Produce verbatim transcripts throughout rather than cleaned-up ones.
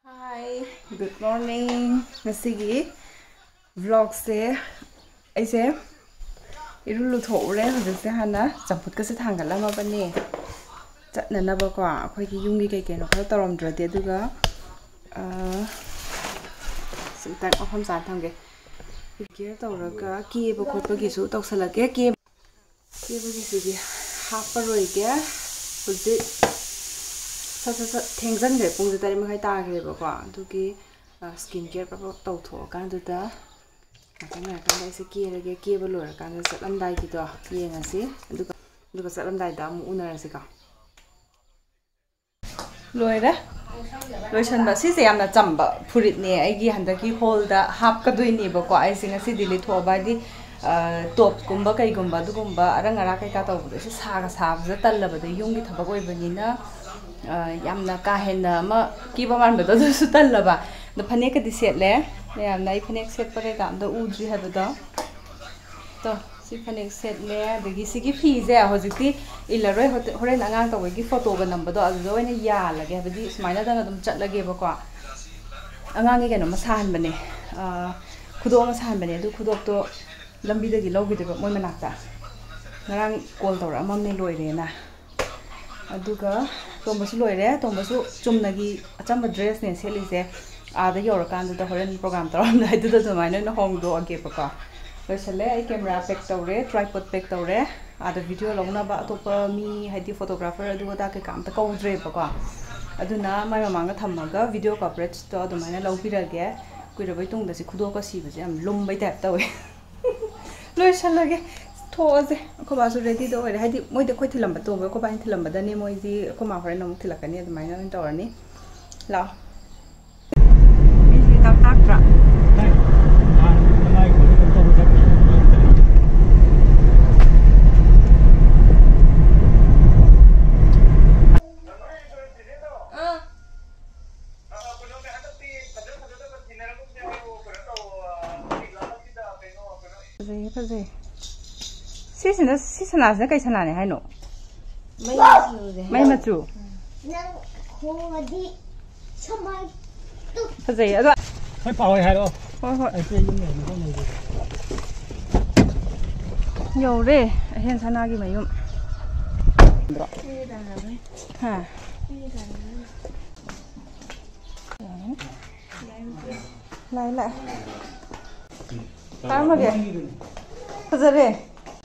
Hi, good morning. ꯉꯁꯤꯒꯤ vlogꯁꯦ ꯑꯩꯁꯦ ꯏꯔꯨ ꯂꯨꯊꯣꯛꯎꯔꯦ꯫ ꯍꯧꯖꯤꯛꯁꯦ ꯍꯥꯟꯅ ꯆꯝꯐꯨꯠꯀꯁꯦ ꯊꯥꯡꯒꯠꯂꯝꯃꯕꯅꯦ, ꯆꯠꯅꯅꯕꯀꯣ꯫ ꯑꯩꯈꯣꯏꯒꯤ ꯌꯨꯝꯒꯤ ꯀꯩ ꯀꯩꯅꯣ ꯈꯔ ꯇꯧꯔꯝꯗ꯭ꯔꯗꯤ꯫ ꯑꯗꯨꯒ ꯑꯥ, ꯁꯤꯝꯇꯪ ꯃꯐꯝ ꯆꯥꯅ ꯊꯝꯒꯦ꯫ Care ꯇꯧꯔꯒ ꯀꯦꯕ ꯈꯣꯠꯄꯒꯤꯁꯨ ꯇꯧꯁꯜꯂꯛꯀꯦ꯫ ꯀꯦꯕ ꯀꯦꯕꯒꯤꯁꯤꯗꯤ ꯍꯥꯞꯄꯔꯣꯏꯒꯦ꯫ ꯍꯧꯖꯤꯛ ꯁꯠ ꯁꯠ ꯁꯠ ꯊꯦꯡꯖꯟꯈ꯭ꯔꯦ, ꯄꯨꯡꯁꯦ ꯇꯔꯦꯠ ꯃꯈꯥꯏ ꯇꯥꯈ꯭ꯔꯦꯕꯀꯣ꯫ ꯑꯗꯨꯒꯤ ꯁ꯭ꯀꯤꯟ ꯀꯦꯌꯔ ꯄꯞ ꯄꯞ ꯇꯧꯊꯣꯛꯑꯀꯥꯟꯗꯨꯗ ꯉꯥꯛꯇꯪ ꯂꯩꯔꯀꯥꯟꯗ ꯑꯩꯁꯦ ꯀꯦꯔꯒꯦ꯫ ꯀꯦꯕ ꯂꯣꯏꯔꯀꯥꯟꯗ ꯆꯠꯂꯝꯗꯥꯏꯒꯤꯗꯣ ꯌꯦꯡꯉꯁꯤ꯫ ꯑꯗꯨꯒ ꯑꯗꯨꯒ ꯆꯠꯂꯝꯗꯥꯏꯗ ꯑꯃꯨꯛ ꯎꯅꯔꯁꯤꯀꯣ꯫ ꯂꯣꯏꯔꯦ꯫ ꯂꯣꯏꯁꯟꯕ꯫ ꯁꯤꯁꯦ ꯌꯥꯝꯅ ꯆꯝꯕ ꯐꯨꯔꯤꯠꯅꯦ꯫ ꯑꯩꯒꯤ ꯍꯟꯗꯛꯀꯤ ꯍꯣꯜꯗ ꯍꯥꯞꯀꯗꯣꯏꯅꯦꯕꯀꯣ꯫ ꯑꯩꯁꯦ ꯉꯁꯤꯗꯤ ꯂꯤꯊꯣꯛꯑꯕ, ꯍꯥꯏꯗꯤ ꯇꯣꯞꯀꯨꯝꯕ ꯀꯩꯒꯨꯝꯕ ꯑꯗꯨꯒꯨꯝꯕ ꯑꯔꯪ ꯑꯔꯥꯛ ꯀꯩꯀꯥ ꯇꯧꯕꯗꯣ ꯑꯩꯁꯦ ꯁꯥꯒ ꯁꯥꯕꯁꯤꯗ ꯇꯜꯂꯕꯗ, ꯌꯨꯝꯒꯤ ꯊꯕꯛ ꯑꯣꯏꯕꯅꯤꯅ꯫ ꯑ, ꯌꯥꯝꯅ ꯀꯥ ꯍꯦꯟꯅ ꯑꯃ ꯀꯦꯕ ꯃꯥꯟꯕꯗꯣ ꯑꯗꯨꯁꯨ ꯇꯜꯂꯕ꯫ ꯑꯗꯣ ꯐꯅꯦꯛꯀꯗꯤ ꯁꯦꯠꯂꯦ꯫ ꯃꯌꯥꯝꯅ ꯑꯩ ꯐꯅꯦꯛ ꯁꯦꯠꯄ ꯀꯩꯀꯥ ꯑꯝꯇ ꯎꯗ꯭ꯔꯤ ꯍꯥꯏꯕꯗꯣ꯫ ꯇꯣ, ꯁꯤ ꯐꯅꯦꯛ ꯁꯦꯠꯂꯦ꯫ ꯑꯗꯒꯤ ꯁꯤꯒꯤ ꯐꯤꯁꯦ ꯍꯧꯖꯤꯛꯇꯤ ꯏꯜꯂꯔꯣꯏ꯫ ꯍꯣꯔꯦꯟ ꯑꯉꯥꯡ ꯇꯧꯕꯒꯤ ꯐꯣꯇꯣꯒ ꯅꯝꯕꯗꯣ ꯑꯗꯨꯗ ꯑꯣꯏꯅ ꯌꯥꯜꯂꯒꯦ, ꯍꯥꯏꯕꯗꯤ ꯁꯨꯃꯥꯏꯅꯗꯪ ꯑꯗꯨꯝ ꯆꯠꯂꯒꯦꯕꯀꯣ꯫ ꯑꯉꯥꯡꯒꯤ ꯀꯩꯅꯣꯝꯃ ꯁꯥꯍꯟꯕꯅꯦ, ꯑ, ꯈꯨꯗꯣꯞ ꯑꯃ ꯁꯥꯍꯟꯕꯅꯦ꯫ ꯑꯗꯨ ꯈꯨꯗꯣꯞꯇꯣ ꯂꯝꯕꯤꯗꯒꯤ ꯂꯧꯈꯤꯗꯣꯏꯕ, ꯃꯣꯏ ꯃꯅꯥꯛꯇ꯫ ꯉꯔꯥꯡ ꯀꯣꯜ ꯇꯧꯔꯛꯑꯝꯃꯝꯅꯦ ꯂꯣꯏꯔꯦꯅ꯫ ꯑꯗꯨꯒ ꯇꯣꯝꯕꯁꯨ ꯂꯣꯏꯔꯦ꯫ ꯇꯣꯝꯕꯁꯨ ꯆꯨꯝꯅꯒꯤ ꯑꯆꯝꯕ ꯗ꯭ꯔꯦꯁꯅꯦ ꯁꯦꯠꯂꯤꯁꯦ꯫ ꯑꯥꯗ ꯌꯧꯔꯀꯥꯟꯗꯨꯗ ꯍꯣꯔꯦꯟ ꯄ꯭ꯔꯣꯒꯥꯝ ꯇꯧꯔꯝꯗꯥꯏꯗꯨꯗ ꯑꯗꯨꯃꯥꯏꯅ ꯑꯣꯏꯅ ꯍꯣꯡꯗꯣꯛꯑꯒꯦꯕꯀꯣ꯫ ꯂꯣꯏꯁꯜꯂꯦ꯫ ꯑꯩ ꯀꯦꯃꯦꯔꯥ ꯄꯦꯛ ꯇꯧꯔꯦ, ꯇ꯭ꯔꯥꯏꯄꯣꯠ ꯄꯦꯛ ꯇꯧꯔꯦ꯫ ꯑꯥꯗ ꯚꯤꯗꯤꯑꯣ ꯂꯧꯅꯕ ꯑꯇꯣꯞꯄ ꯃꯤ, ꯍꯥꯏꯗꯤ ꯐꯣꯇꯣꯒ꯭ꯔꯥꯐꯔ ꯑꯗꯨ ꯑꯗꯥ ꯀꯩꯀꯥ ꯑꯝꯇ ꯀꯧꯗ꯭ꯔꯦꯕꯀꯣ꯫ ꯑꯗꯨꯅ ꯃꯥꯏ ꯃꯃꯥꯡꯗ ꯊꯝꯃꯒ ꯚꯤꯗꯤꯑꯣ ꯀꯣꯚꯔꯦꯖꯇꯣ ꯑꯗꯨꯃꯥꯏꯅ ꯂꯧꯕꯤꯔꯒꯦ꯫ ꯀꯨꯏꯔꯕꯩ ꯇꯨꯡꯗ ꯁꯤ ꯈꯨꯗꯣꯞꯀ ꯁꯤꯕꯁꯦ ꯌꯥꯝ ꯂꯨꯝꯕꯩ ꯇꯥꯏꯞ ꯇꯧꯋꯦ꯫ ꯂꯣꯏꯁꯜꯂꯒꯦ꯫ ꯊꯣꯛꯑꯁꯦ꯫ ꯑꯩꯈꯣꯏ ꯕꯥꯁꯨ ꯔꯦꯗꯤꯗ ꯑꯣꯏꯔꯦ꯫ ꯍꯥꯏꯗꯤ ꯃꯣꯏꯗꯤ ꯑꯩꯈꯣꯏ ꯊꯤꯜꯂꯝꯕ ꯇꯣꯡꯕ, ꯑꯩꯈꯣꯏ ꯕꯥꯅ ꯊꯤꯜꯂꯝꯕꯗꯅꯤ꯫ ꯃꯣꯏꯗꯤ ꯑꯩꯈꯣꯏ ꯃꯥ ꯍꯣꯔꯦꯟ ꯑꯃꯨꯛ ꯊꯤꯜꯂꯛꯀꯅꯤ꯫ ꯑꯗꯨꯃꯥꯏꯅ ꯑꯣꯏꯅ ꯇꯧꯔꯅꯤ꯫ ꯂꯥꯛꯑꯣ꯫ ꯃꯤꯁꯦ ꯇꯥꯛ ꯇꯥꯛꯇ꯭ꯔꯥ? ꯑꯥ꯫ ꯐꯖꯩꯌꯦ, ꯐꯖꯩ꯫ ꯁꯤꯁꯤꯅ, ꯁꯤ ꯁꯅꯥꯁꯤꯅ ꯀꯩ ꯁꯅꯥꯅꯦ ꯍꯥꯏꯅꯣ? ꯃꯩ ꯃꯆꯨꯁꯦ꯫ ꯃꯩ ꯃꯆꯨ? ꯅꯪ ꯍꯣꯡꯉꯗꯤ ꯁꯨꯃꯥꯏ ꯐꯖꯩꯌꯦ ꯑꯗꯣ꯫ ꯍꯣꯏ, ꯄꯥꯎ ꯍꯣꯏ ꯍꯥꯏꯔꯛꯑꯣ꯫ ꯍꯣꯏ, ꯍꯣꯏ꯫ ꯑꯩꯁꯦ ꯌꯨꯝ ꯌꯧꯅꯕ ꯍꯣꯠꯅꯒꯦ꯫ ꯌꯧꯔꯦ ꯑꯍꯦꯟ ꯁꯅꯥꯒꯤ ꯃꯌꯨꯝ꯫ ꯍꯥ꯫ ꯂꯥꯛꯑꯦ, ꯂꯥꯛꯑꯦ꯫ ꯄꯥꯔꯝꯃꯒꯦ꯫ ꯐꯖꯔꯦ꯫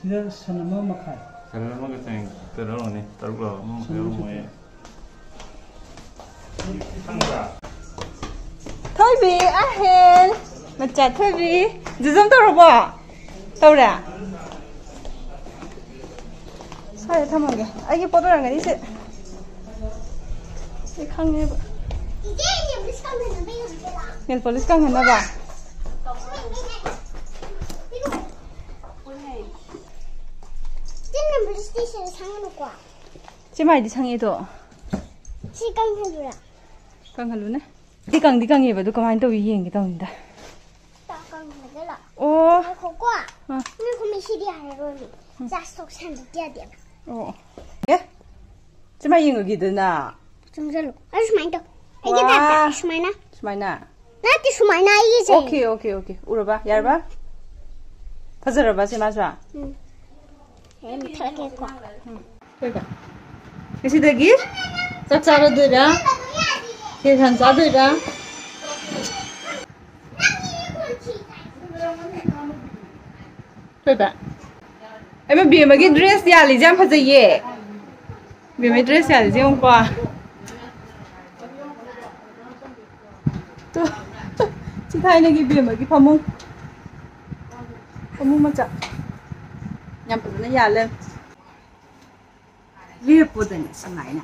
ꯁꯤꯗ ꯁꯟ ꯑꯃ ꯃꯈꯥꯏ꯫ ꯁꯟ ꯑꯃꯒ ꯆꯥꯡ ꯀꯩꯅꯣ ꯂꯧꯔꯝꯒꯅꯤ, ꯇꯔꯨꯛ ꯂꯧꯔꯝꯒꯅꯤ, ꯑꯃ ꯃꯈꯥꯏ ꯂꯧꯔꯝꯒꯅꯤ꯫ ꯊꯣꯏꯕꯤ ꯑꯍꯦꯟ꯫ ꯃꯆꯥ ꯊꯣꯏꯕꯤ꯫ ꯖꯨꯖꯨꯝ ꯇꯧꯔꯕꯣ? ꯇꯧꯔꯦ? ꯁ꯭ꯋꯥꯏꯗ ꯊꯝꯃꯝꯒꯦ꯫ ꯑꯩꯒꯤ ꯄꯣꯠ ꯑꯣꯏꯔꯝꯒꯅꯤ ꯁꯤ꯫ ꯑꯩ ꯈꯪꯉꯦꯕ꯫ Nail polish ꯀꯪꯍꯟꯅꯕ? ꯆꯤꯟ ꯅꯝꯕꯔ ꯁꯤꯗꯤ ꯁꯤꯗ ꯁꯪꯉꯅꯨꯀꯣ꯫ ꯁꯤ ꯃꯥꯏꯗꯤ ꯁꯪꯉꯦꯗꯣ꯫ ꯁꯤ ꯀꯪꯍꯜꯂꯨꯔꯥ? ꯀꯪꯍꯜꯂꯨꯅꯦ꯫ ꯁꯤ ꯀꯪꯗꯤ ꯀꯪꯉꯦꯕ, ꯑꯗꯨ ꯀꯃꯥꯏꯅ ꯇꯧꯋꯤ ꯌꯦꯡꯒꯦ ꯇꯧꯅꯤꯗ꯫ ꯇꯥ ꯀꯪꯍꯜꯂꯒ ꯂꯥꯛꯑꯣ꯫ ꯑꯣ꯫ ꯉꯥꯏꯈꯣꯀꯣ꯫ ꯑꯥ꯫ ꯉꯥꯏꯈꯣ, ꯃꯤ ꯁꯤꯗꯤ ꯍꯥꯏꯔꯔꯣꯏ ꯃꯤ꯫ ꯎꯝ꯫ Just ꯇꯧꯁꯟꯕꯗꯤ ꯌꯥꯗꯦꯕ꯫ ꯑꯣ꯫ ꯑꯦ? ꯁꯤ ꯃꯥꯏ ꯌꯦꯡꯉꯒꯦꯗꯅ꯫ ꯆꯪꯁꯜꯂꯨ꯫ ꯑꯗꯨ ꯁꯨꯃꯥꯏꯅ ꯇꯧ꯫ ꯑꯩꯒꯤ ꯋꯥ꯫ Type ꯇ ꯁꯨꯃꯥꯏꯅ꯫ ꯁꯨꯃꯥꯏꯅ? ꯅꯠꯇꯦ, ꯁꯨꯃꯥꯏꯅ ꯑꯩꯒꯤꯁꯦ꯫ Okay, okay, okay. ꯎꯔꯕ? ꯌꯥꯔꯕ? ꯐꯖꯔꯕ ꯁꯤ ꯃꯥꯁꯨ? ꯎꯝ꯫ ꯑꯩ ꯃꯨꯠꯊꯠꯂꯒꯦꯀꯣ꯫ ꯎꯝ꯫ ꯀꯩꯕ? ꯉꯁꯤꯗꯒꯤ ꯆꯥꯛ ꯆꯥꯔꯗꯣꯏꯔꯥ? ꯀꯩ ꯌꯦꯟꯁꯥꯡ ꯆꯥꯗꯣꯏꯔꯥ? ꯀꯩꯕ? ꯑꯩꯃ ꯕꯦꯝꯃꯒꯤ dress ꯌꯥꯜꯂꯤꯁꯦ ꯌꯥꯝ ꯐꯖꯩꯌꯦ꯫ ꯕꯦꯝꯃꯩ dress ꯌꯥꯜꯂꯤꯁꯦ ꯌꯦꯡꯉꯨꯀꯣ꯫ ꯇꯨ, ꯁꯤ ꯊꯥꯏꯅꯒꯤ ꯕꯦꯝꯃꯒꯤ ꯐꯃꯨꯡ꯫ ꯐꯃꯨꯡ ꯃꯆꯥ꯫ ꯌꯥꯝ ꯐꯖꯅ ꯌꯥꯜꯂꯦ꯫ ꯂꯦꯞꯄꯣꯗꯅꯦ ꯁꯨꯃꯥꯏꯅ꯫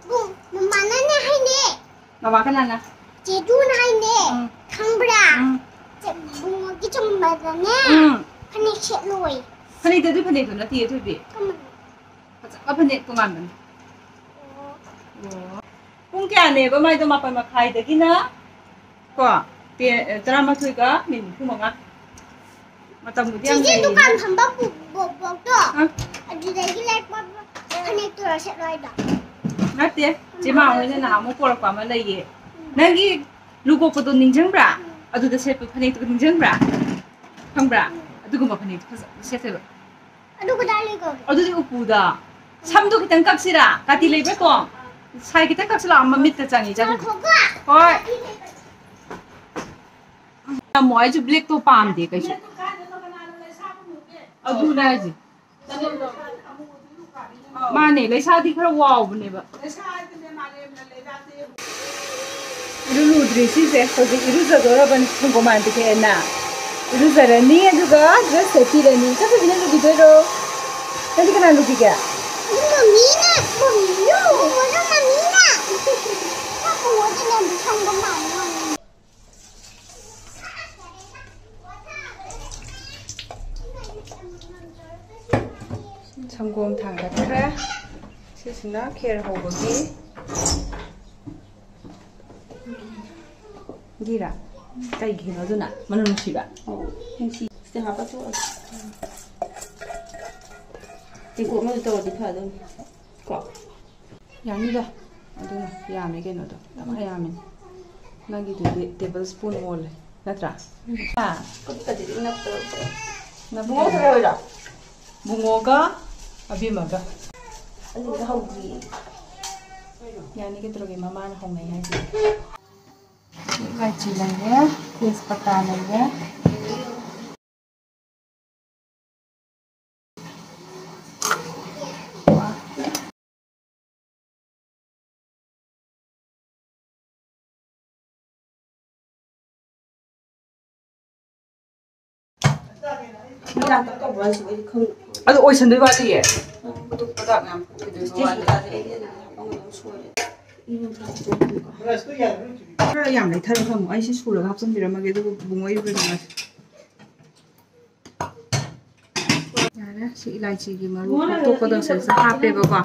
ꯕꯨꯡ, ꯃꯃꯥꯅꯅꯦ ꯍꯥꯏꯅꯦ꯫ ꯃꯃꯥ ꯀꯅꯥꯅ? ꯆꯦꯗꯨꯅ ꯍꯥꯏꯅꯦ꯫ ꯎꯝ꯫ ꯈꯪꯕ꯭ꯔꯥ? ꯎꯝ꯫ ꯆꯦ-, ꯕꯨꯡꯉꯣꯒꯤ ꯆꯨꯝꯕꯗꯅꯦ, ꯎꯝ꯫ ꯐꯅꯦꯛ ꯁꯦꯠꯂꯣꯏ꯫ ꯐꯅꯦꯛꯇꯨ ꯑꯗꯨ ꯐꯅꯦꯛꯇꯨ ꯅꯠꯇꯦ, ꯊꯣꯏꯕꯤ꯫ ꯀꯃꯥꯏꯅ? ꯐꯖꯕ ꯐꯅꯦꯛ ꯇꯣꯉꯥꯟꯕꯅꯤ꯫ ꯑꯣ꯫ ꯑꯣ꯫ ꯄꯨꯡ ꯀꯌꯥꯅꯦꯕ ꯃꯥꯏꯗꯣ? ꯃꯥꯄꯟ ꯃꯈꯥꯏꯗꯒꯤꯅ ꯀꯣ, ꯇꯦ-, ꯇꯔꯥꯃꯥꯊꯣꯏꯒ minute ꯅꯤꯐꯨ ꯃꯉꯥ꯫ ꯃꯇꯝꯕꯨꯗꯤ ꯌꯥꯝ ꯆꯤꯆꯦ ꯂꯩꯔꯤ꯫ ꯗꯨꯀꯥꯟ ꯐꯝꯕ ꯄꯨ-, ꯕꯣꯛ-, ꯕꯣꯛꯇꯣ, ꯑ? ꯑꯗꯨꯗꯒꯤ ꯂꯩꯔꯛꯄ ꯐꯅꯦꯛꯇꯨꯔꯣ ꯁꯦꯠꯂꯣ ꯍꯥꯏꯗꯣ? ꯅꯠꯇꯦ, ꯆꯦ ꯃꯥ ꯍꯣꯏꯅ ꯅꯍꯥꯟꯃꯨꯛ ꯄꯣꯔꯛꯄ ꯑꯃ ꯂꯩꯌꯦ꯫ ꯅꯪꯒꯤ ꯂꯨ ꯀꯣꯛꯄꯗꯣ ꯅꯤꯡꯁꯤꯡꯕ꯭ꯔꯥ? ꯑꯗꯨꯗ ꯁꯦꯠꯄ ꯐꯅꯦꯛꯇꯣ ꯅꯤꯡꯁꯤꯡꯕ꯭ꯔꯥ? ꯈꯪꯕ꯭ꯔꯥ? ꯑꯗꯨꯒꯨꯝꯕ ꯐꯅꯦꯛꯇꯣ ꯐꯖꯅ ꯁꯦꯠꯇꯣꯏꯕ꯫ ꯑꯗꯨ ꯀꯗꯥꯏ ꯂꯩꯈ꯭ꯔꯒꯦ? ꯑꯗꯨꯗꯤ ꯎꯄꯨꯗ꯫ ꯁꯝꯗꯣ ꯈꯤꯇꯪ ꯀꯛꯁꯤꯔꯥ? ꯀꯥꯇꯤ ꯂꯩꯕ꯭ꯔꯥ ꯇꯣ? ꯁꯥꯏ ꯈꯤꯇꯪ ꯀꯛꯁꯤꯜꯂꯛꯑꯣ, ꯃꯃꯤꯠꯇ ꯆꯪꯉꯤ, ꯆꯪꯉꯤ꯫ ꯉꯥꯏꯈꯣꯀꯣ꯫ ꯍꯣꯏ꯫ ꯇꯝꯃꯣ, ꯑꯩꯁꯨ ꯕ꯭ꯂꯦꯛꯇꯣ ꯄꯥꯝꯗꯦ ꯀꯩꯁꯨ꯫ ꯑꯗꯨꯅꯦ ꯍꯥꯏꯁꯦ꯫ ꯃꯥꯅꯦ, ꯂꯩꯁꯥꯗꯤ ꯈꯔ ꯋꯥꯎꯕꯅꯦꯕ꯫ ꯏꯔꯨ ꯂꯨꯗ꯭ꯔꯤ ꯁꯤꯁꯦ꯫ ꯍꯧꯖꯤꯛ ꯏꯔꯨꯖꯗꯣꯔꯕꯅꯤ꯫ ꯁꯪꯒꯣꯝ ꯍꯥꯟꯅ ꯄꯤꯊꯛꯑꯦꯅ꯫ ꯏꯔꯨꯖꯔꯅꯤ, ꯑꯗꯨꯒ ꯗ꯭ꯔꯦꯁ ꯁꯦꯠꯄꯤꯔꯅꯤ꯫ ꯆꯠꯈ꯭ꯔꯕꯤ ꯅꯪ ꯂꯨꯈꯤꯗꯣꯏꯔꯣ? ꯅꯪꯗꯤ ꯀꯅꯥ ꯂꯨꯈꯤꯒꯦ? ꯃꯃꯤꯅ, ꯃꯃꯤꯅ꯫ ꯃꯃꯤꯅ꯫ ꯃꯃꯤꯅ ꯁꯪꯒꯣꯝ ꯍꯥꯟꯅ꯫ ꯁꯪꯒꯣꯝ ꯊꯥꯡꯒꯠꯈ꯭ꯔꯦ꯫ ꯁꯤꯁꯤꯅ ꯈꯦꯔ ꯍꯧꯕꯒꯤ ꯒꯤꯔꯥ? ꯀꯩꯒꯤꯅꯣ ꯑꯗꯨꯅ? ꯃꯅꯝ ꯅꯨꯡꯁꯤꯕ? ꯑꯧ, ꯅꯨꯡꯁꯤ꯫ ꯁꯤꯗ ꯍꯥꯞꯄ ꯇꯣꯛꯑꯁꯤ꯫ ꯇꯦꯡꯀꯣꯠ ꯑꯃꯗ ꯇꯧꯔꯗꯤ ꯐꯗꯧꯅꯤ꯫ ꯀꯣ? ꯌꯥꯅꯤꯗ꯫ ꯑꯗꯨꯅ ꯌꯥꯝꯃꯦ ꯀꯩꯅꯣꯗꯣ꯫ ꯗꯃꯥ ꯌꯥꯝꯃꯤꯅꯦ꯫ ꯅꯪꯒꯤꯗꯨꯗꯤ ꯇꯦꯕꯜ ꯁ꯭ꯄꯨꯟ ꯑꯣꯜꯂꯦ꯫ ꯅꯠꯇ꯭ꯔꯥ? ꯍꯥ? ꯈꯨꯠꯀꯗꯤ ꯅꯞꯇꯧꯔꯦ꯫ ꯅꯞꯇꯧꯔꯦ꯫ ꯕꯨꯡꯉꯣ ꯀꯩꯗꯧꯔꯤꯔꯣ? ꯕꯨꯡꯉꯣꯒ ꯑꯕꯦꯝꯃꯒ꯫ ꯑꯅꯤꯗ ꯍꯧꯗ꯭ꯔꯤꯌꯦ꯫ ꯌꯥꯅꯤ ꯀꯩꯗꯧꯔꯒꯦ, ꯃꯃꯥꯅ ꯍꯧꯅꯩ ꯍꯥꯏꯁꯤꯗꯤ꯫ ꯏꯂꯥꯏꯆꯤ ꯂꯩꯔꯦ, ꯇꯦꯖꯄꯇꯥ ꯂꯩꯔꯦ꯫ ꯍꯤꯗꯥꯛ ꯀꯞꯇꯧꯕ꯭ꯔꯥ ꯍꯥꯏꯁꯤꯕꯨ ꯑꯩꯗꯤ ꯈꯪꯗꯦ꯫ ꯑꯗꯨ ꯑꯣꯏꯁꯟꯗꯣꯏ ꯋꯥꯠꯂꯤꯌꯦ꯫ ꯎꯝ꯫ ꯑꯗꯨ ꯍꯤꯗꯥꯛ ꯌꯥꯝ ꯀꯩꯗꯧꯕ ꯋꯥꯠꯂꯤ꯫ ꯁꯤꯁꯨ ꯇꯥꯗꯦ, ꯑꯩꯗꯤ ꯑꯗꯨꯝ ꯑꯄꯪꯕ ꯑꯗꯨꯝ ꯁꯣꯏꯔꯦ꯫ ꯈꯔ ꯌꯥꯝ ꯂꯩꯊꯔ ꯊꯝꯃꯣ꯫ ꯑꯩ ꯁꯤ ꯁꯨꯔꯒ ꯍꯥꯞꯆꯤꯟꯕꯤꯔꯝꯃꯒꯦ, ꯑꯗꯨꯒ ꯕꯨꯡꯉꯣ ꯏꯔꯨꯖꯅꯤꯡꯉꯥꯏ꯫ ꯌꯥꯔꯦ, ꯁꯤ ꯏꯂꯥꯏꯆꯤꯒꯤ ꯃꯔꯨ ꯈꯣꯛꯇꯣꯛꯄꯗꯣ ꯁꯤꯗ ꯍꯥꯞꯄꯦꯕꯀꯣ꯫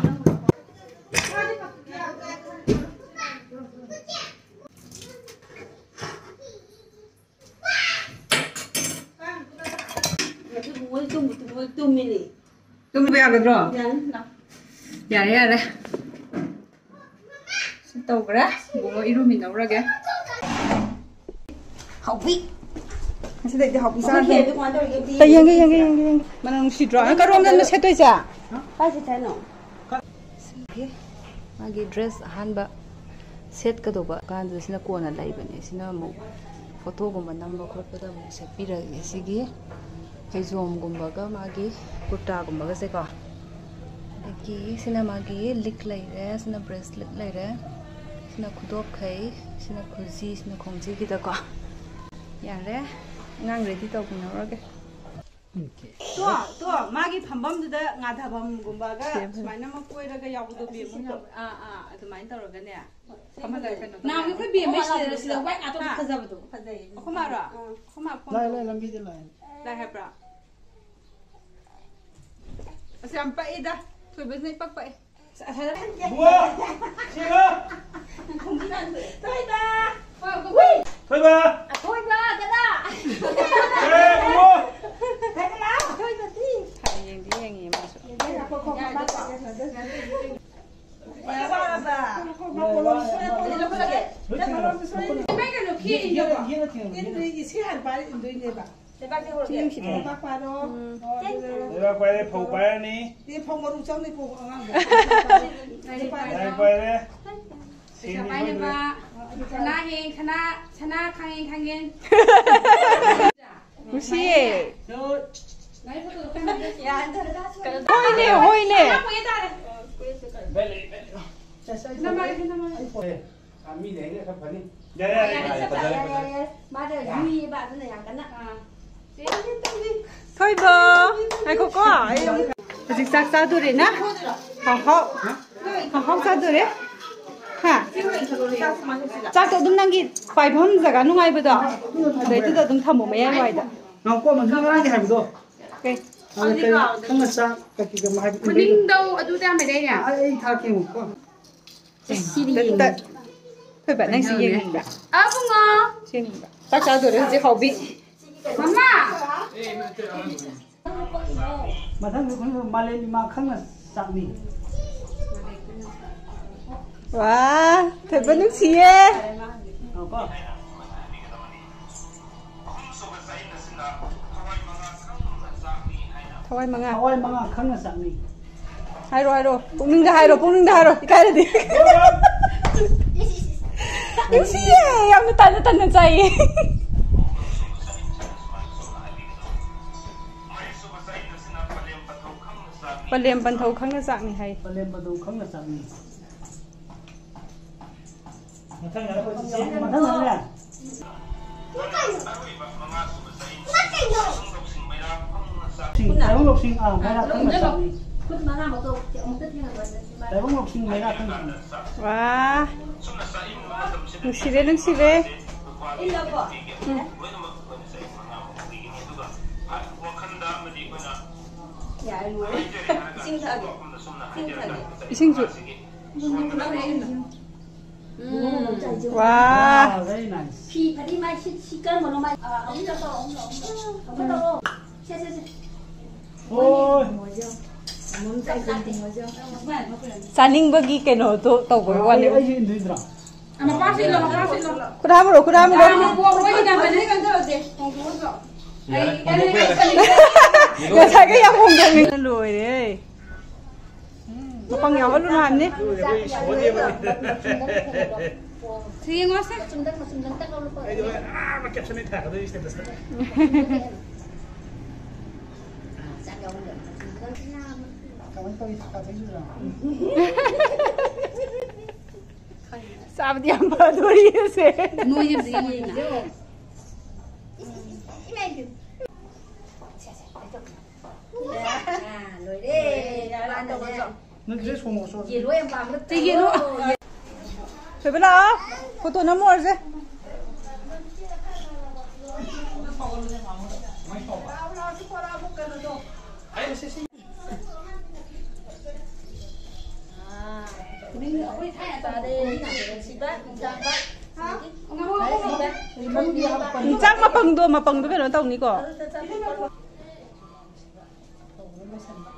ꯇꯨꯝꯕ ꯌꯥꯒꯗ꯭ꯔꯣ? ꯌꯥꯅꯤ, ꯂꯥꯛꯑꯣ꯫ ꯌꯥꯔꯦ, ꯌꯥꯔꯦ꯫ ꯇꯧꯈ꯭ꯔꯦ꯫ ꯏꯕꯨꯡꯉꯣ ꯏꯔꯨꯃꯤꯟꯅꯧꯔꯒꯦ꯫ ꯍꯥꯎꯕꯤ꯫ ꯉꯁꯤꯗꯩꯗꯤ ꯍꯥꯎꯕꯤ ꯆꯥꯔꯅꯤ꯫ ꯃꯈꯣꯡꯁꯦ ꯑꯗꯨ ꯀꯃꯥꯏꯅ ꯇꯧꯔꯤꯒꯦ ꯑꯝꯇ ꯌꯦꯡꯒꯦ, ꯌꯦꯡꯒꯦ, ꯌꯦꯡꯒꯦ, ꯌꯦꯡꯒꯦ꯫ ꯃꯅꯝ ꯅꯨꯡꯁꯤꯗ꯭ꯔꯣ? ꯅꯪ ꯀꯔꯣꯝꯗ ꯁꯦꯠꯇꯣꯏꯁꯦ? ꯀꯥꯏ ꯆꯠꯁꯦ ꯍꯥꯏꯅꯣ? ꯃꯥꯒꯤ dress ꯑꯍꯥꯟꯕ ꯁꯦꯠꯀꯗꯧꯕ ꯀꯥꯟꯗꯨꯗ ꯁꯤꯅ ꯀꯣꯟꯅ ꯂꯩꯕꯅꯦ꯫ ꯁꯤꯅ ꯑꯃꯨꯛ photoꯒꯨꯝꯕ ꯅꯝꯕ ꯈꯣꯠꯄꯗ ꯑꯃꯨꯛ ꯁꯦꯠꯄꯤꯔꯒꯦ꯫ ꯁꯤꯒꯤ ꯐꯩꯖꯣꯝꯒꯨꯝꯕꯒ ꯃꯥꯒꯤ ꯀꯨꯔꯇꯥꯒꯨꯝꯕꯒꯁꯦꯀꯣ꯫ ꯑꯗꯒꯤ ꯁꯤꯅ ꯃꯥꯒꯤ ꯂꯤꯛ ꯂꯩꯔꯦ, ꯁꯤꯅ bracelet ꯂꯩꯔꯦ, ꯁꯤꯅ ꯈꯨꯗꯣꯞꯈꯩ, ꯁꯤꯅ ꯈꯨꯖꯤ, ꯁꯤꯅ ꯈꯣꯡꯖꯤꯒꯤꯗꯀꯣ꯫ ꯌꯥꯔꯦ, ꯑꯉꯥꯡ ready ꯇꯧꯕꯤꯅꯔꯒꯦ꯫ ꯇꯣ, ꯇꯣ, ꯃꯥꯒꯤ ꯐꯝꯐꯝꯗꯨꯗ ꯉꯥꯊꯐꯝꯒꯨꯝꯕꯒ ꯁꯦꯝꯃꯦ꯫ ꯁꯨꯃꯥꯏꯅ ꯑꯃ ꯀꯣꯏꯔꯒ ꯌꯥꯎꯕꯗꯣ, ꯕꯦꯝ ꯍꯣꯏ ꯌꯥꯎꯕ꯫ ꯑꯥ, ꯑꯥ, ꯑꯗꯨꯃꯥꯏꯅ ꯇꯧꯔꯒꯅꯦ꯫ ꯐꯝꯍꯜꯂꯒ ꯀꯩꯅꯣ ꯇꯧꯕ꯫ ꯅꯍꯥꯟꯒꯤ ꯑꯩꯈꯣꯏ ꯕꯦꯝ ꯍꯣꯏ, ꯁꯤꯗ, ꯁꯤꯗ white ꯉꯥꯛꯇ ꯍꯥ? ꯐꯖꯕꯗꯣ꯫ ꯐꯖꯩꯌꯦ꯫ ꯑꯩꯈꯣꯏ ꯃꯥꯔꯣ? ꯑꯥ꯫ ꯑꯩꯈꯣꯏ ꯃꯥ ꯐꯣꯟ ꯂꯥꯛꯑꯦ, ꯇꯧ-, ꯂꯥꯛꯑꯦ, ꯂꯝꯕꯤꯗ ꯂꯥꯛꯑꯦ꯫ ꯂꯥꯛꯑꯦ ꯍꯥꯏꯕ꯭ꯔꯣ? ꯑꯁ, ꯌꯥꯝ ꯄꯛꯏꯗ꯫ ꯊꯣꯏꯕꯁꯤꯅ ꯏꯄꯛ ꯄꯛꯑꯦ꯫ ꯕꯨꯡꯉꯣ! ꯁꯤꯒ! ꯊꯣꯏꯕ! ꯊꯣꯏꯕ! ꯊꯣꯏꯕ! ꯀꯅꯥ? ꯑꯦ, ꯕꯨꯡꯉꯣ! ꯊꯣꯏꯕꯗꯤ꯫ ꯌꯦꯡꯗꯤ ꯌꯦꯡꯉꯤ ꯃꯥꯁꯨ꯫ ꯏꯃꯥꯏ ꯀꯩꯅꯣ ꯈꯦꯠꯂꯤꯗꯣ? ꯏꯁꯤꯡ ꯍꯥꯟꯅ ꯄꯥꯏꯔ ꯏꯟꯗꯣꯏꯅꯦꯕ꯫ ꯂꯩꯕꯥꯛꯁꯦ ꯍꯧꯔꯒꯦ꯫ ꯂꯩꯕꯥꯛ ꯄꯥꯏꯔꯣ꯫ ꯎꯝ꯫ ꯑꯣ, ꯑꯗꯨꯗ ꯂꯩꯕꯥꯛ ꯄꯥꯏꯔꯦ, ꯐꯧ ꯄꯥꯏꯔꯅꯤ꯫ ꯁꯤ ꯐꯧ ꯃꯔꯨ ꯆꯪꯅꯤꯀꯣ, ꯑꯉꯥꯡꯗꯣ꯫ ꯂꯩꯕꯥꯛ ꯄꯥꯏꯔꯦ꯫ ꯄꯩꯁꯥ ꯁꯦꯝꯃꯤ ꯄꯥꯏꯅꯕ꯫ ꯂꯣꯏꯔꯦ꯫ ꯁꯅꯥ ꯍꯦꯡ, ꯁꯅꯥ, ꯁꯅꯥ ꯈꯥꯡꯉꯦꯟ, ꯈꯥꯡꯉꯦꯟ꯫ ꯅꯨꯡꯁꯤꯌꯦ꯫ ꯍꯣꯏꯅꯦ, ꯍꯣꯏꯅꯦ꯫ ꯁꯅꯥ ꯐꯪꯉꯦ ꯇꯥꯔꯦ꯫ ꯅꯃꯥꯏ, ꯅꯃꯥꯏ꯫ ꯑꯦ, ꯑ, ꯃꯤꯅ ꯍꯦꯟꯅ ꯈꯔ ꯐꯅꯤ꯫ ꯌꯥꯔꯦ, ꯌꯥꯔꯦ, ꯌꯥꯔꯦ, ꯌꯥꯔꯦ, ꯐꯖꯔꯦ, ꯐꯖꯔꯦ꯫ ꯃꯥꯗꯤ ꯌꯨꯏꯌꯦꯕ ꯑꯗꯨꯅ ꯌꯥꯝ ꯀꯟꯅ꯫ ꯑꯥ꯫ ꯊꯣꯏꯕ, ꯉꯥꯏꯈꯣꯀꯣ, ꯑꯩ ꯑꯃꯨꯛ ꯍꯧꯖꯤꯛ ꯆꯥꯛ ꯆꯥꯗꯣꯔꯦꯅ? ꯍꯥꯎ ꯍꯥꯎ꯫ ꯍꯥꯎ ꯍꯥꯎ ꯆꯥꯗꯣꯔꯦ꯫ ꯍꯥ? ꯆꯥꯛꯇꯣ ꯑꯗꯨꯝ ꯅꯪꯒꯤ ꯄꯥꯏꯐꯝ ꯖꯒꯥ ꯅꯨꯡꯉꯥꯏꯕꯗꯣ, ꯑꯗꯩꯗꯨꯗ ꯑꯗꯨꯝ ꯊꯝꯃꯣ ꯃꯌꯥꯏ ꯋꯥꯏꯗ꯫ ꯉꯥꯏꯈꯣꯀꯣ, ꯃꯗꯨ ꯉꯔꯥꯡꯒꯤ ꯍꯥꯏꯕꯗꯣ꯫ ꯀꯩ? ꯑꯗꯨ ꯀꯔꯤ ꯈꯪꯅ ꯆꯥꯛ ꯀꯩ ꯀꯩ ꯀꯩ ꯍꯥꯏꯕ ꯈꯨꯅꯤꯡꯗꯧ ꯑꯗꯨꯗ ꯌꯥꯝ ꯂꯩꯗꯥꯏꯅꯦ? ꯑꯩ, ꯑꯩ ꯊꯥꯔꯛꯀꯦ ꯌꯦꯡꯉꯨꯀꯣ꯫ ꯁꯤ ꯌꯦꯡꯅꯤꯡꯕ꯭ꯔꯥ? ꯊꯣꯏꯕ, ꯅꯪ ꯁꯤ ꯌꯦꯡꯅꯤꯡꯕ꯭ꯔꯥ? ꯑꯕꯨꯡꯉꯣ! ꯁꯤ ꯌꯦꯡꯅꯤꯡꯕ꯭ꯔꯥ? ꯆꯥꯛ ꯆꯥꯗꯣꯔꯦ ꯍꯧꯖꯤꯛ ꯍꯥꯎꯕꯤ꯫ ꯃꯃꯥ! ꯃꯊꯪꯗ ꯈꯪꯅ ꯃꯥꯂꯦꯝ ꯏꯃꯥ ꯈꯪꯅ ꯆꯥꯛꯅꯤ꯫ ꯋꯥ, ꯊꯣꯏꯕ ꯅꯨꯡꯁꯤꯌꯦ꯫ ꯊꯋꯥꯏ ꯃꯉꯥ꯫ ꯊꯋꯥꯏ ꯃꯉꯥ ꯈꯪꯅ ꯆꯥꯛꯅꯤ꯫ ꯍꯥꯏꯔꯣ, ꯍꯥꯏꯔꯣ꯫ ꯄꯨꯛꯅꯤꯡꯗ ꯍꯥꯏꯔꯣ, ꯄꯨꯛꯅꯤꯡꯗ ꯍꯥꯏꯔꯣ꯫ ꯏꯀꯥꯏꯔꯗꯤ꯫ ꯅꯨꯡꯁꯤꯌꯦ, ꯌꯥꯝꯅ ꯇꯟꯅ ꯇꯟꯅ ꯆꯥꯏꯌꯦ꯫ ꯄꯂꯦꯝ ꯄꯟꯊꯧ ꯈꯪꯅ ꯆꯥꯛꯅꯤ ꯍꯥꯏ꯫ ꯄꯂꯦꯝ ꯄꯟꯊꯧ ꯈꯪꯅ ꯆꯥꯛꯅꯤ꯫ ꯃꯊꯪ ꯍꯥꯏꯔꯛꯑꯣ, ꯆꯤꯆꯦ꯫ ꯃꯊꯪ ꯍꯥꯏꯔꯦ꯫ ꯇꯥꯏꯕꯪ ꯂꯧꯁꯤꯡ, ꯑꯥ, ꯃꯩꯔꯥ ꯈꯪꯅ ꯆꯥꯛꯅꯤ꯫ ꯇꯥꯏꯕꯪ ꯂꯧꯁꯤꯡ ꯃꯩꯔꯥ ꯈꯪꯅ ꯆꯥꯛꯅꯤ꯫ ꯋꯥ꯫ ꯅꯨꯡꯁꯤꯔꯦ, ꯅꯨꯡꯁꯤꯔꯦ꯫ ꯎꯝ꯫ ꯏꯁꯤꯡꯁꯨ꯫ ꯎꯝ꯫ ꯋꯥ꯫ ꯐꯤ ꯐꯗꯤ ꯃꯥꯏ ꯁꯤ, ꯁꯤ ꯀꯔꯝꯕꯅꯣ ꯃꯥꯏ? ꯑꯥ, ꯑꯍꯨꯝꯂꯛ ꯇꯧꯔꯣ, ꯑꯍꯨꯝꯂꯛ, ꯑꯍꯨꯝꯂꯛ꯫ ꯑꯃꯨꯛꯀ ꯇꯧꯔꯣ꯫ ꯁꯦ, ꯁꯦ, ꯁꯦ꯫ ꯆꯥꯅꯤꯡꯕꯒꯤ ꯀꯩꯅꯣꯗꯣ ꯇꯧꯕꯩ ꯋꯥꯅꯦ꯫ ꯑꯩꯁꯨ ꯏꯟꯗꯣꯏꯗ꯭ꯔꯣ? ꯈꯨꯗꯥꯝꯔꯣ, ꯈꯨꯗꯥꯝꯔꯣ꯫ ꯉꯁꯥꯏꯒ ꯌꯥꯝ ꯍꯣꯡꯗꯣꯛꯅꯤꯡ ꯂꯣꯏꯔꯦ꯫ ꯃꯄꯪ ꯌꯥꯎꯍꯜꯂꯨꯅꯨ ꯍꯥꯏꯕꯅꯤ꯫ ꯁꯤ ꯌꯦꯡꯉꯣꯁꯦ꯫ ꯆꯥꯕꯗꯤ ꯌꯥꯝ ꯐꯗꯣꯔꯤꯁꯦ꯫ ꯅꯣꯏ ꯑꯝꯇ ꯌꯦꯡꯉꯣ꯫ ꯂꯣꯏꯔꯦ꯫ ꯅꯪ ꯗ꯭ꯔꯦꯁ ꯍꯣꯡꯉꯣ, ꯁꯣ꯫ ꯌꯦꯜꯂꯣ ꯌꯥꯝ ꯄꯥꯝꯕ꯫ ꯌꯦꯜꯂꯣ꯫ ꯊꯣꯏꯕ ꯂꯥꯛꯑꯣ꯫ ꯐꯣꯇꯣ ꯅꯝꯃꯨꯔꯁꯦ꯫ ꯏꯟꯁꯥꯡ ꯃꯄꯪꯗꯣ, ꯃꯄꯪꯗꯣ ꯀꯩꯅꯣ ꯇꯧꯅꯤꯀꯣ꯫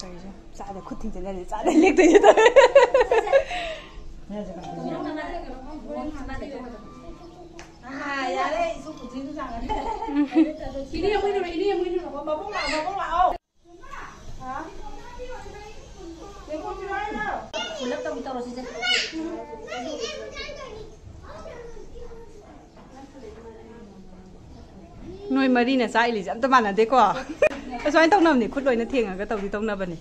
ꯇꯧꯔꯤꯁꯦ꯫ ꯆꯥꯗ ꯈꯨꯠ ꯊꯤꯡꯖꯤꯜꯂꯗꯤ ꯆꯥꯗ ꯂꯦꯛꯇꯣꯏꯁꯦ ꯇꯧꯔꯦ꯫ ꯏꯅꯦ ꯑꯃꯨꯏꯅꯨꯔꯣ, ꯏꯅꯦ ꯑꯃꯨꯏꯅꯨꯔꯣ꯫ ꯃꯕꯨꯡ ꯂꯥꯛꯑꯣ, ꯃꯕꯨꯡ ꯂꯥꯛꯑꯣ꯫ ꯄꯨꯂꯞ ꯇꯧ-, ꯇꯧꯔꯁꯤꯁꯦ꯫ ꯅꯣꯏ ꯃꯔꯤꯅ ꯆꯥꯛꯏꯂꯤꯁꯦ ꯑꯝꯇ ꯃꯥꯟꯅꯗꯦꯀꯣ꯫ ꯑꯁꯨꯃꯥꯏꯅ ꯇꯧꯅꯕꯅꯤ, ꯈꯨꯠ ꯂꯣꯏꯅ ꯊꯦꯡꯉꯒ ꯇꯧꯗꯤ ꯇꯧꯅꯕꯅꯤ꯫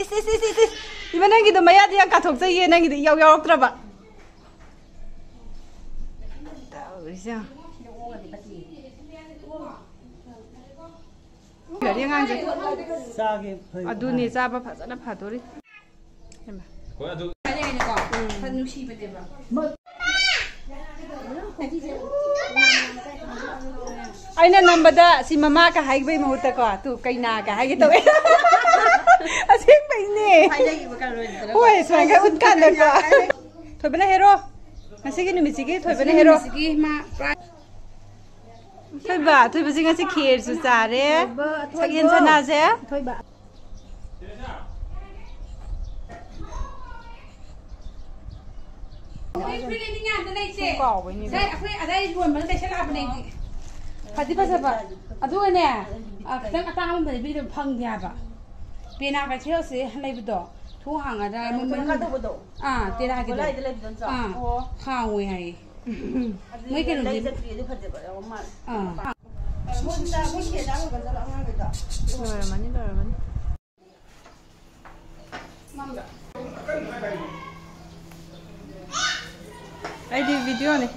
ꯏꯁ, ꯏꯁ, ꯏꯁ, ꯏꯁ, ꯏꯁ꯫ ꯏꯃꯥ, ꯅꯪꯒꯤꯗꯣ ꯃꯌꯥꯗꯤ ꯌꯥꯝ ꯀꯥꯊꯣꯛꯆꯩꯌꯦ, ꯅꯪꯒꯤꯗꯤ ꯏꯌꯥꯎ ꯌꯥꯎꯔꯛꯇ꯭ꯔꯕ꯫ ꯇꯧꯔꯤꯁꯦ ꯌꯦꯡꯉꯣ꯫ ꯐꯔꯦ ꯑꯉꯥꯡꯁꯦ꯫ ꯆꯥꯒꯦ, ꯐꯩ꯫ ꯑꯗꯨꯅꯦ, ꯆꯥꯕ ꯐꯖꯅ ꯐꯗꯣꯔꯤ꯫ ꯍꯩꯃꯥ꯫ ꯍꯣꯏ, ꯑꯗꯨ ꯈꯔ ꯅꯨꯡꯁꯤꯕꯅꯦꯕ꯫ ꯑꯩꯅ ꯅꯝꯕꯗ ꯁꯤ ꯃꯃꯥꯒ ꯍꯥꯏꯕꯩ ꯃꯍꯨꯠꯇꯀꯣ, ꯇꯨ ꯀꯩꯅꯥꯒ ꯍꯥꯏꯒꯦ ꯇꯧꯋꯦ꯫ ꯑꯁꯦꯡꯕꯩꯅꯦ꯫ ꯍꯣꯏ, ꯁꯨꯃꯥꯏꯅ ꯎꯠꯀꯥꯟꯗꯀꯣ꯫ ꯊꯣꯏꯕꯅ ꯍꯦꯔꯣ꯫ ꯉꯁꯤꯒꯤ ꯅꯨꯃꯤꯠꯁꯤꯒꯤ ꯊꯣꯏꯕꯅ ꯍꯦꯔꯣ꯫ ꯉꯁꯤꯒꯤ ꯃꯥ ꯄꯨꯔꯥ ꯊꯣꯏꯕ, ꯊꯣꯏꯕꯁꯤ ꯉꯁꯤ ꯈꯦꯔꯁꯨ ꯆꯥꯔꯦ꯫ ꯊꯣꯏꯕ, ꯁꯛꯌꯦꯟ ꯊꯣꯏꯕ꯫ ꯁꯅꯥꯁꯦ꯫ ꯊꯣꯏꯕ꯫ ꯐꯨꯔꯤꯠ ꯂꯩꯅꯤꯡꯉꯥꯏ ꯑꯝꯇ ꯂꯩꯇꯦ꯫ ꯁꯨꯝ ꯀꯥꯎꯕꯩꯅꯤꯗ꯫ ꯉꯁꯥꯏ ꯑꯩꯈꯣꯏ ꯑꯗꯥꯏ ꯌꯣꯟꯕꯗ ꯂꯩꯁꯜꯂꯛꯑꯕꯅꯦ ꯑꯩꯗꯤ꯫ ꯐꯗꯤ ꯐꯖꯕ꯫ ꯑꯗꯨꯒꯅꯦ, ꯑ, ꯈꯤꯇꯪ ꯑꯇꯥꯡꯕ ꯑꯝꯗ ꯂꯩꯕꯤꯗꯕ ꯐꯪꯗꯦ ꯍꯥꯏꯕ꯫ ꯄꯦꯅꯥ ꯀꯩꯊꯦꯜꯁꯦ ꯂꯩꯕꯗꯣ, ꯊꯣꯡ ꯍꯥꯡꯉꯗ꯭ꯔꯥ? ꯃꯃꯜ ꯀꯩꯅꯣ ꯇꯧꯕꯗꯣ? ꯑꯥ, ꯇꯦꯔꯥꯒꯤꯗꯣ꯫ ꯒꯣꯂꯥꯏꯗ ꯂꯩꯕꯗꯣ ꯅꯠꯇ꯭ꯔꯣ? ꯑꯥ, ꯑꯣ꯫ ꯍꯥꯡꯉꯣꯏ ꯍꯥꯏꯌꯦ꯫ ꯑꯗꯨꯗꯤ ꯃꯣꯏ ꯀꯩꯅꯣꯗꯤ ꯂꯩ ꯆꯠꯇ꯭ꯔꯤ, ꯑꯗꯨ ꯐꯖꯕ ꯌꯥꯎꯕ ꯃꯥꯜꯂꯦ꯫ ꯑꯥ꯫ ꯃꯣꯏ ꯆꯥ-, ꯃꯣꯏ ꯈꯦꯔ ꯆꯥꯕ ꯀꯥꯟꯗ ꯑꯉꯥꯡꯈꯩꯗꯣ꯫ ꯂꯣꯏꯔꯝꯃꯅꯤ, ꯂꯣꯏꯔꯝꯃꯅꯤ꯫ ꯑꯩꯗꯤ ꯚꯤꯗꯤꯑꯣꯅꯤ꯫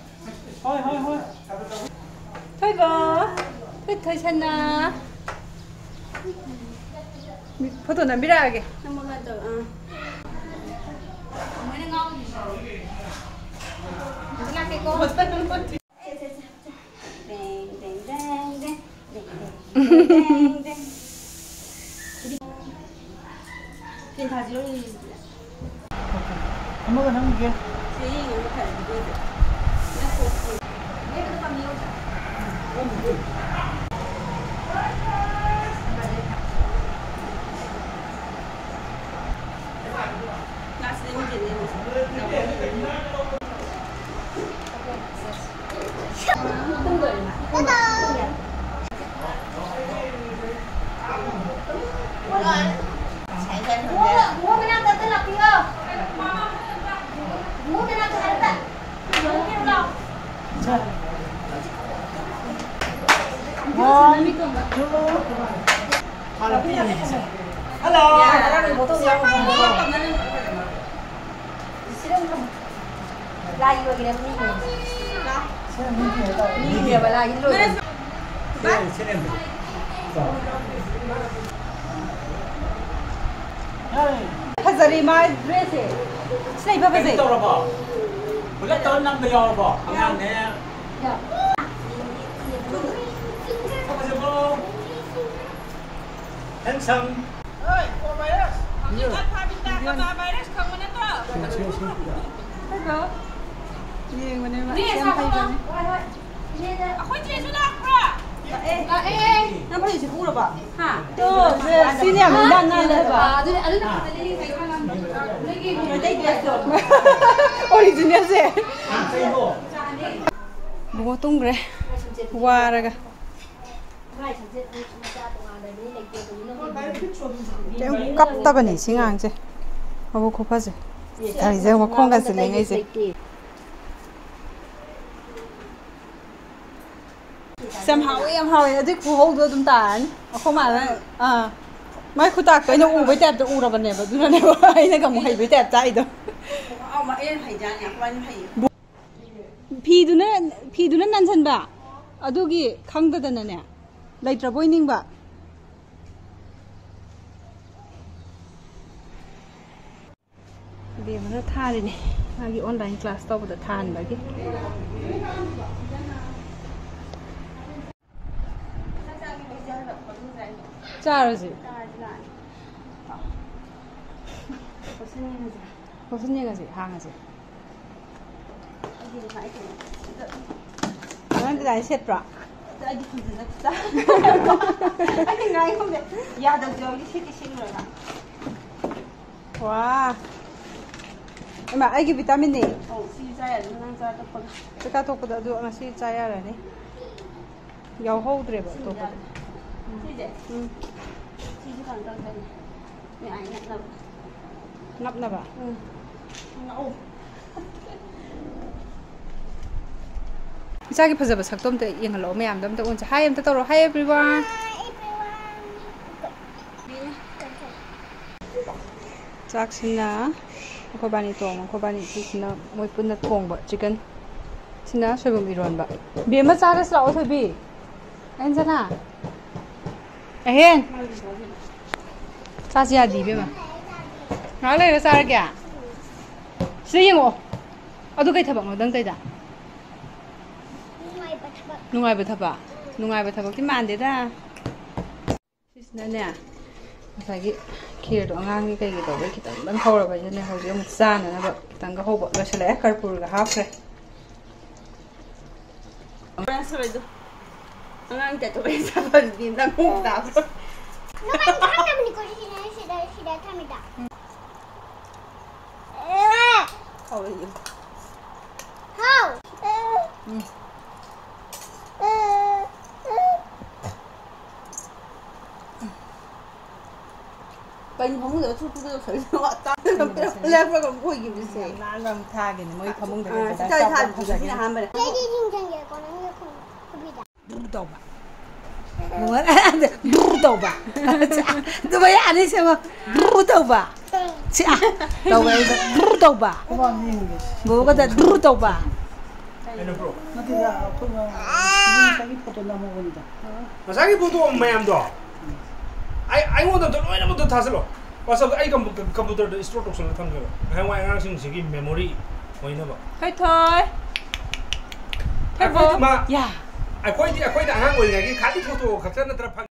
ꯍꯣꯏ, ꯍꯣꯏ, ꯍꯣꯏ꯫ ꯊꯣꯏꯕ, ꯊꯣꯏ, ꯊꯣꯏꯁꯅꯥ꯫ ꯐꯣꯇꯣ ꯅꯝꯕꯤꯔꯛꯑꯒꯦ꯫ ꯅꯝꯃꯣ, ꯀꯩꯅꯣ ꯇꯧ-, ꯑꯥ꯫ ꯃꯣꯏꯅ ꯉꯥꯎꯔꯤꯁꯦ꯫ ꯑꯝꯇ ꯂꯥꯛꯀꯦꯀꯣ꯫ ꯕꯦꯡ, ꯕꯦꯡ, ꯕꯦꯡ, ꯕꯦꯡ꯫ ꯕꯦꯡ, ꯕꯦꯡ, ꯕꯦꯡ, ꯕꯦꯡ꯫ ꯐꯦꯟ ꯊꯥꯁꯤꯔꯣ? ꯑꯃꯒ ꯅꯝꯒꯤꯒꯦ꯫ ꯁꯤ ꯌꯦꯡꯉꯒ ꯐꯔꯦ, ꯚꯤꯗꯤꯑꯣꯁꯦ꯫ ꯅꯪ ꯀꯣꯛ ꯌꯦꯡ-, ꯂꯦꯞꯄꯗ ꯄꯥꯝꯃꯤ ꯌꯧꯗ꯭ꯔꯥ? ꯂꯥꯁ ꯂꯦꯞꯄꯁꯦ꯫ Hello. ꯐꯖꯔꯦ ꯃꯥ ꯗ꯭ꯔꯦꯁꯁꯦ꯫ ꯁꯤꯅ ꯏꯐ ꯐꯖꯩ꯫ ꯇꯧꯔꯕꯣ? ꯄꯨꯂꯞ ꯇꯧꯔ ꯅꯝꯕ ꯌꯥꯎꯔꯕꯣ? ꯑꯉꯥꯡꯅꯦ꯫ ꯐꯖꯕ꯭ꯔꯣ? Handsome꯫ ꯍꯧꯖꯤꯛꯀꯥꯟ ꯐꯥꯕꯤꯇꯥ ꯀꯣꯔꯣꯅꯥ ꯚꯥꯏꯔꯁ ꯈꯪꯕ ꯅꯠꯇ꯭ꯔꯣ? ꯌꯦꯡꯕꯅꯦ ꯃꯥ꯫ ꯌꯥꯝ ꯐꯩꯕꯅꯦ꯫ ꯑꯩꯈꯣꯏ ꯆꯦꯁꯨ ꯂꯥꯛꯄ꯭ꯔꯥ? ꯂꯥꯛꯑꯦ꯫ ꯂꯥꯛꯑꯦ꯫ ꯅꯪ ꯐꯅꯦꯛꯁꯦ ꯄꯨꯔꯕꯣ? ꯍꯥ? ꯇꯣ, ꯁꯤꯅ ꯌꯥꯝ ꯏꯅꯥꯛ ꯅꯥꯜꯂꯦ ꯍꯥꯏꯕ꯫ ꯑꯥ, ꯑꯗꯨꯅ, ꯑꯗꯨꯅ ꯐꯖꯅ ꯌꯦꯡꯉꯦ꯫ ꯅꯣꯏꯒꯤ ꯃꯩꯇꯩ ꯗ꯭ꯔꯦꯁꯇꯣ꯫ ꯑꯣꯔꯤꯖꯤꯅꯦꯜꯁꯦ꯫ ꯕꯨꯡꯉꯣ ꯇꯨꯝꯈ꯭ꯔꯦ꯫ ꯋꯥꯔꯒ꯫ ꯀꯩꯝ ꯀꯞꯇꯕꯅꯤ ꯁꯤ ꯉꯥꯡꯁꯦ꯫ ꯃꯕꯨꯛ ꯈꯨꯐꯁꯦ꯫ ꯇꯧꯔꯤꯁꯦ ꯃꯈꯣꯡꯒꯁꯦ ꯂꯦꯡꯉꯛꯏꯁꯦ꯫ ꯑꯁ, ꯌꯥꯝ ꯍꯥꯎꯋꯦ, ꯌꯥꯝ ꯍꯥꯎꯋꯦ꯫ ꯑꯗꯨꯏ ꯈꯨꯍꯧꯗꯣ ꯑꯗꯨꯝ ꯇꯥꯔꯅꯤ꯫ ꯑꯩꯈꯣꯏ ꯃꯥꯅ, ꯑꯥ, ꯃꯥꯏ ꯈꯨꯇꯥꯛꯇꯣ ꯑꯩꯅ ꯎꯕꯩ ꯇꯥꯏꯞꯇ ꯎꯔꯕꯅꯦꯕ꯫ ꯑꯗꯨꯅꯅꯦꯕ ꯑꯩꯅꯒ ꯑꯃꯨꯛ ꯍꯩꯕꯩ ꯇꯥꯏꯞꯇ ꯍꯥꯏꯗꯣ꯫ ꯃꯍꯥꯎ ꯑꯃ ꯑꯩꯅ ꯍꯩꯖꯥꯅꯤ, ꯑꯩꯈꯣꯏ ꯑꯅꯤ ꯍꯩꯌꯦ꯫ ꯐꯤꯗꯨꯅ, ꯐꯤꯗꯨꯅ ꯅꯟꯁꯤꯟꯕ꯫ ꯑꯗꯨꯒꯤ ꯈꯪꯗꯗꯅꯅꯦ, ꯂꯩꯇ꯭ꯔꯕꯣꯏ ꯅꯤꯡꯕ꯫ ꯕꯦꯝꯃꯅ ꯊꯥꯔꯤꯅꯦ, ꯃꯥꯒꯤ online class ꯇꯧꯕꯗ ꯊꯥꯍꯟꯕꯒꯤ꯫ ꯆꯥꯔꯁꯦ꯫ ꯍꯣꯁꯟ ꯌꯦꯡꯉꯁꯦ, ꯍꯥꯡꯉꯁꯦ꯫ ꯅꯪ design ꯁꯦꯠꯄ꯭ꯔꯣ? ꯑꯩꯗꯤ ꯐꯖꯅ ꯆꯥ-, ꯑꯩꯗꯤ ꯉꯥꯏꯈꯣꯅꯦ꯫ ꯌꯥꯗꯕꯁꯨ ꯌꯥꯎꯏ, ꯁꯦꯠꯇꯤ ꯁꯦꯠꯂꯨꯔꯒ꯫ ꯋꯥ꯫ ꯏꯃꯥ, ꯑꯩꯒꯤ ꯚꯤꯇꯥꯃꯤꯟꯅꯦ꯫ ꯑꯧ, ꯁꯤ ꯆꯥ ꯌꯥꯅꯤ, ꯅꯪ ꯆꯥ ꯇꯣꯛꯄꯒ꯫ ꯆꯥꯛꯆꯥ ꯇꯣꯛꯄꯗ ꯑꯗꯨ ꯉꯁꯤ ꯆꯥ ꯌꯥꯔꯅꯤ꯫ ꯌꯥꯎꯍꯧꯗ꯭ꯔꯦꯕ ꯑꯇꯣꯞꯄꯗ꯫ ꯁꯤꯁꯦ? ꯎꯝ꯫ ꯁꯤꯁꯨ ꯀꯩꯅꯣ ꯇꯧꯗꯣꯏꯅꯦ꯫ ꯌꯥꯏ, ꯅꯞꯅꯕ꯫ ꯅꯞꯅꯕ? ꯎꯝ꯫ ꯅꯞꯑꯣ꯫ ꯏꯆꯥꯒꯤ ꯐꯖꯕ ꯁꯛꯇꯣ ꯑꯝꯇ ꯌꯦꯡꯍꯜꯂꯛꯑꯣ, ꯃꯌꯥꯝꯗ ꯑꯝꯇ ꯎꯟꯁꯦ꯫ Hi ꯑꯝꯇ ꯇꯧꯔꯣ꯫ Hi everyone. ꯆꯥꯛꯁꯤꯅ ꯑꯩꯈꯣꯏ ꯕꯥꯅꯤ ꯊꯣꯡꯕ, ꯑꯩꯈꯣꯏ ꯕꯥꯅꯤ ꯁꯤꯁꯤꯅ ꯃꯣꯏ ꯄꯨꯟꯅ ꯊꯣꯡꯕ chicken꯫ ꯁꯤꯅ ꯁꯣꯏꯕꯨꯝ ꯏꯔꯣꯟꯕ꯫ ꯕꯦꯝꯃ ꯆꯥꯔꯁꯤ ꯂꯥꯛꯑꯣ ꯊꯣꯏꯕꯤ꯫ ꯑꯟꯖꯅꯥ꯫ ꯑꯍꯦꯟ꯫ ꯆꯥꯁꯤ ꯌꯥꯗꯦ ꯏꯕꯦꯝꯃ꯫ ꯉꯥꯏꯍꯥꯛ ꯂꯩꯔꯒ ꯆꯥꯔꯒꯦ꯫ ꯁꯤꯗ ꯌꯦꯡꯉꯛꯑꯣ꯫ ꯑꯗꯨ ꯀꯩ ꯊꯕꯛꯅꯣ ꯅꯪ ꯇꯧꯏꯗ? ꯅꯨꯡꯉꯥꯏꯕ ꯊꯕꯛ꯫ ꯅꯨꯡꯉꯥꯏꯕ ꯊꯕꯛ? ꯅꯨꯡꯉꯥꯏꯕ ꯊꯕꯛꯇꯤ ꯃꯥꯟꯗꯦꯗ꯫ ꯁꯤꯁꯤꯅꯅꯦ, ꯉꯁꯥꯏꯒꯤ ꯈꯦꯔꯗꯣ ꯑꯉꯥꯡꯒꯤ ꯀꯩꯒꯤ ꯇꯧꯕꯩ ꯈꯤꯇꯪꯗꯪ ꯍꯧꯔꯕꯅꯤꯅꯅꯦ, ꯍꯧꯖꯤꯛ ꯑꯃꯨꯛ ꯆꯥꯅꯅꯕ ꯈꯤꯇꯪꯒ ꯍꯧꯕ ꯂꯣꯏꯁꯤꯜꯂꯛꯑꯦ꯫ ꯀꯔꯄꯨꯔꯒ ꯍꯥꯞꯈ꯭ꯔꯦ꯫ ꯍꯣꯔꯦꯟ ꯁꯣꯏꯗꯣ꯫ ꯑꯉꯥꯡ ꯇꯥꯏꯞꯇ ꯋꯥꯔꯤ ꯁꯥꯕꯗꯨꯗꯤ ꯅꯪ ꯃꯑꯣꯡ ꯇꯥꯕ꯭ꯔꯣ? ꯅꯨꯡꯉꯥꯏꯅ ꯊꯥꯡꯅꯕꯅꯤꯀꯣ ꯁꯤꯁꯤꯅ ꯁꯤꯗ, ꯁꯤꯗ ꯊꯝꯃꯤꯗꯣ꯫ ꯍꯧꯔꯛꯏ꯫ ꯍꯥꯎ꯫ ꯎꯝ꯫ ꯀꯩꯅꯣ ꯐꯃꯨꯡꯗ ꯊꯨꯞ ꯊꯨꯞ ꯇꯧꯁꯜꯂꯤꯗꯣ? ꯂꯦꯞꯄ꯭ꯔꯒ ꯑꯃꯨꯛ ꯑꯣꯏꯈꯤꯕꯁꯦ꯫ ꯌꯥꯝ ꯅꯥꯟꯕ ꯑꯃ ꯊꯥꯒꯦꯅꯦ, ꯃꯣꯏ ꯐꯃꯨꯡꯗ ꯑꯥ, ꯀꯩꯗ ꯁꯤ ꯇꯧꯔꯤ ꯗꯥꯏꯁꯣꯟ ꯊꯥꯕꯤꯁꯦ ꯐꯖꯒꯦ꯫ ꯁꯤꯅ ꯑꯍꯥꯟꯕꯅꯦ꯫ ꯑꯩꯗꯤ ꯌꯦꯡꯖꯒꯦꯀꯣ, ꯅꯪꯒꯤ ꯈꯨꯕꯤꯗ꯫ ꯗꯨꯔ ꯇꯧꯕ꯫ ꯗꯨꯔ ꯇꯧꯕ꯫ ꯑꯗꯨꯃꯥꯏ ꯌꯥꯅꯤ ꯁꯦꯝꯃꯣ꯫ ꯗꯨꯔ ꯇꯧꯕ꯫ ꯁꯤ, ꯑꯥ, ꯇꯧꯕ ꯑꯩꯗꯣ꯫ ꯗꯨꯔ ꯇꯧꯕ꯫ ꯈꯨꯕꯥꯛ ꯌꯦꯡꯒꯦ꯫ ꯒꯣꯒꯗ ꯗꯨꯔ ꯇꯧꯕ꯫ ꯑꯩꯅ ꯕ꯭ꯔꯣ꯫ ꯅꯠꯇꯦꯗ, ꯑꯩꯈꯣꯏ ꯉꯁꯥꯏꯒꯤ ꯐꯣꯇꯣ ꯅꯝꯍꯧꯕꯅꯤꯗ꯫ ꯉꯁꯥꯏꯒꯤ ꯐꯣꯇꯣ ꯃꯌꯥꯝꯗꯣ ꯑꯩ, ꯑꯩꯉꯣꯟꯗ ꯑꯝꯇ ꯂꯣꯏꯅꯃꯛꯇ ꯊꯥꯖꯤꯜꯂꯣ꯫ WhatsApp-ꯇ ꯑꯩ ꯀꯝꯄꯨ-, ꯀꯝꯄ꯭ꯌꯨꯇꯔꯗ store ꯇꯧꯁꯜꯂꯒ ꯊꯝꯒꯦꯕ꯫ ꯍꯌꯦꯡꯋꯥꯏ ꯑꯉꯥꯡꯁꯤꯡꯁꯤꯒꯤ memory ꯑꯣꯏꯅꯕ꯫ ꯊꯣꯏ ꯊꯣꯏ꯫ ꯑꯩꯈꯣꯏꯗꯤ ꯃꯥ-, ꯌꯥ꯫ ꯑꯩꯈꯣꯏꯗꯤ, ꯑꯩꯈꯣꯏꯗ ꯑꯉꯥꯡ ꯑꯣꯏꯔꯤꯉꯩꯒꯤ ꯈꯥꯂꯤ ꯐꯣꯇꯣ ꯈꯛꯇ ꯅꯠꯇ꯭ꯔ ꯐꯪ-